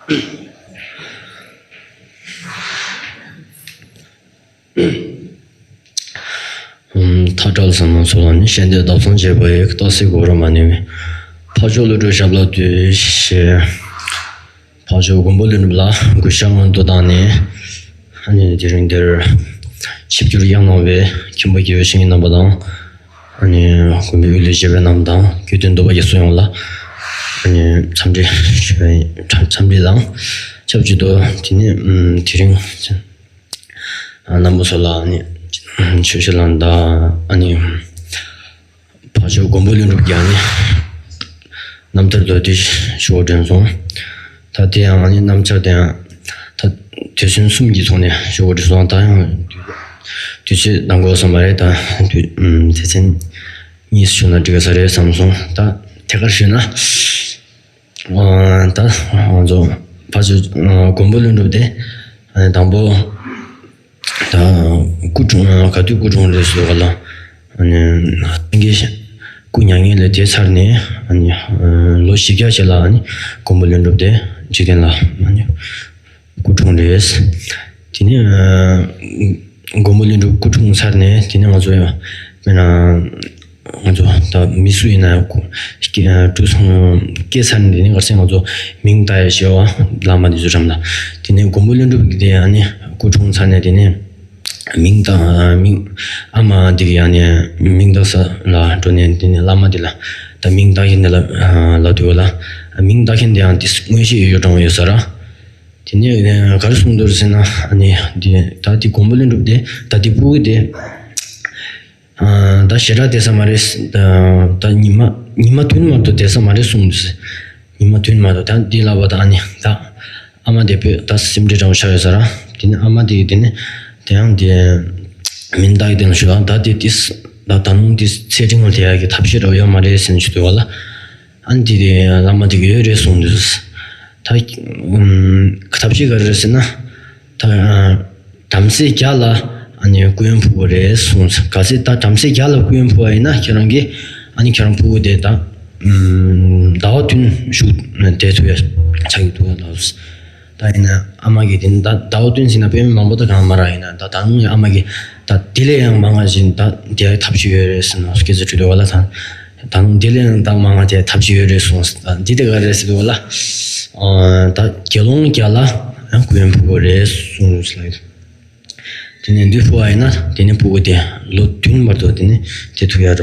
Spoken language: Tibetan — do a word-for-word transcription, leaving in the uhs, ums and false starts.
ཐག་བྲལ་ཟབ་མོ་ཚོ་ལ་ནི་ཤེས་འདོད་བརྡབ་གསང་བྱེད་པ་ཡི། རྟགས་གསལ་གོ་རུ་མ་ནུས་པའི། འཕགས་མཆོག་ཀླུ་སྒྲུབ་ཞབས་ལ་འདུད་ཞེས། འཕགས་མཆོག་མགོན་པོ་ཀླུ་སྒྲུབ་ལ་གུས་ཕྱག་སྔོན་དུ་བཏང་ནས། ཨ་ནི་དེ་རིང་འདིར་ཆིབས་བསྒྱུར་གཡང་གནང་བའི་མཁན་པོ་དགེ་བའི་བཤེས་གཉེན་རྣམ་པ་དང་། ཨ་ནི་དགོན་པའི་དབུ་བློའི་བཞེད་པའི་རྣམས་དང་དགེ་འདུན་འདུས་པ་དགེ་ཚོགས་ཡོངས་ལ་ཨ་ནི་འཚམས་འདྲི་ཞུ་བའི་འཚམས་འཚམས་འདྲི་དང་ཆབས་ཅིག་ཏུ། དེ་ནས་དེ་རིང་རྣམ་པ་ཚོ་ལ་ཨ་ནི་ཆོས་ཞུ་ལ་ད་ཨ་ནི། འཕགས་མཆོག་མགོན་པོ་ཀླུ་སྒྲུབ་ཀྱི་ཨ་ནི་རྣམ་ཐར་མདོར་བསྡུས་ཞུ་བར་འདོད་སོང་། ད་དེ་ཡང་ཨ་ནི་རྣམ་ཐར་དེ་ཡང་ད་དུས་ཚོད་གསུམ་གྱི་ཐོག་ནས་ཞུ་བར་འདོད་སོང་། ད་ཡང་དུས་ཚོད་འདང་དགོས་ས་མ་རེད། ད་དུས་ཚན་གཉིས་སུ་ཞུ་ན་འགྲིག་ག་ས་རེད་བསམ་སོང་། ད་ཐད་ཀར་ཞུས་ན། ཨ་ད་ང་ཚོ་ཕར་ཚུར་ཨ་མགོན་པོ་ཀླུ་སྒྲུབ་དེ་ཨ་ནི་དང་པོ་ད་སྐུ་འཁྲུངས་ཨ་ག་དུས་སྐུ་འཁྲུངས་རེད་ཟེར་བ་ལ། ཨ་ནི་སངས་རྒྱས་སྐུ་མྱ་ངན་ལས་འདས་ཚར་ནས་ཨ་ནི་ཨ་ལོ་བཞི་བརྒྱ་ཞིག་ལ་ཨ་ནི་མགོན་པོ་ཀླུ་སྒྲུབ་དེ་འཇིག་རྟེན་ལ་ཨ་ནི་སྐུ་འཁྲུངས་རེད། དེ་ནས་ཨ་མགོན་པོ་ཀླུ་སྒྲུབ་སྐུ་འཁྲུངས་ཚར་ནས་དེ་ནས་ང་ཚོ་ཡང་དཔེར་ན་ང་ཚོ་ད་མི་སུ་ཡིན་ན་ཡང་སྐུ་སྐྱེ་སྐུ་སྲུང་སྐྱེས་ཚར་ནས་དེ་ནས་ག་རེ་ཟེར་ང་ཚོ་མིང་བཏགས་ཡ་ཞེས་པ་བླ་མ་དེ་ཚོ་འགྲམ་ལ། དེ་ནས་མགོན་པོ་ཀླུ་སྒྲུབ་ཀྱི་དེ་ཨ་ནི་སྐུ་འཁྲུངས་ཚར་ནས་དེ་ནས་མིང་བཏགས་མིང་ཨ་མ་དེ་གི་ཨ་ནི་མིང་བཏགས་ས་ལ་འགྲོ་ནས་དེ་ནས་བླ་མ་དེ་ལ་ད་མིང་བཏགས་མཁན་དེ་ལ་ལབ་དུས་ལ་མིང་བཏགས་མཁན་དེ་ཡང་དེ་མངོན་ཤེས་ཡོད་དྲང་ཡོད་ས་ར། དེ་ནས་ག་རེ་གསུངས་འདུག་ཟེར་ན་ཨ་ནི་དེ་ད་དེ་མགོན་པོ་ཀླུ་སྒྲུབ་དེ་ད་དེ་སྤུ་གུ་དེ། ཨ་ད་ཞེ་དྲག་བསྡད་ས་མ་རེད། ད་ད་ཉི་མ་ཉི་མ་བདུན་མ་གཏོགས་བསྡད་ས་མ་རེད་གསུངས་འདུག་ཟེར། ཉི་མ་བདུན་མ་གཏོགས། ད་འདི་ལབ་པ་ད་ཨ་ནི་ད་ཨ་མ་དེ་བོད་ད་སེམས་ཁྲལ་འདྲ་བོ་ཆགས་ཡོད་ས་ར། དེ་ནས་ཨ་མ་དེ་གིས་དེ་ནས་དེ་ཡང་དེ་མིང་བཏགས་ཡི་དེ་ལ་ཞུ་ད་ད་དེ་དེ་ད་ད་ནང་དེ་ཚེ་རིང་བ་དེ་ཡ་གི་ཐབས་ཤེས་འདྲ་བོ་ཡོད་མ་རེད་ཟེར་ནས་ཞུ་དུས་བ་ལ། ཨ་ནི་དེ་དེ་བླ་མ་དེ་གིས་ཡོད་རེད་གསུངས་འདུག་ད་ཨུམ་ཐབས་ཤེས་ག་རེ་རེད་ཟེར་ན། ད་ཨ་བྲམ་ཟེ་བརྒྱ་ལ་ཨ་ནི་སྐུ་ཡོན་ཕུལ་དགོས་རེད་གསུངས། གལ་སྲིད་ད་བྲམ་ཟེ་བརྒྱ་ལ་སྐུ་ཡོན་ཕུལ་བ་ཡིན་ན་ཁྱེད་རང་གིས་ཨ་ནི་ཁྱེད་རང་སྤུ་གུ་དེ་ད་ཨུམ་ཟླ་བ་བདུན་བཞུགས་བསྡད་ཐུབ་ཡ་ཆགས་ཀྱི་འདུག་ལབ། ད་ཡིན་ན་ཨ་མ་གིས་དེ་ནི་ད་ཟླ་བ་བདུན་ཟིན་ན་དཔེ་མི་མང་པོ་ད་གང་མ་རག་ཡིན་ན་ད་ད་ནི་ཨ་མ་གིས་ད་དེ་ལས་ཡང་མང་བ་ཞིག་ད་དེ་ཐབས་ཤེས་ཡོད་རེད་ཟེར་ནས་སྐད་ཆ་དྲིས་འདུག་བ་ལ། ད་ད་ནི་དེ་ལས་ཡང་ད་མང་བ་དེ་ཐབས་ཤེས་ཡོད་རེད་གསུངས། ད་འདི་དེ་ག་རེད་ཟེར་འདུག་བ་ལ། ཨ་ད་དགེ་སློང་བརྒྱ་ལ་ཡང་སྐུ་ཡོན་ཕུལ་དགོས་རེད་གསུངས་ལབ། དེ་ནས་འདི་ཕུལ་བ་ཡིན་ན་དེ་ནི་སྤུ་གུ་དེ་ལོ་བདུན་བར་དུ་དེ་ནི་དེ་ཐུབ་ཡ་རེད།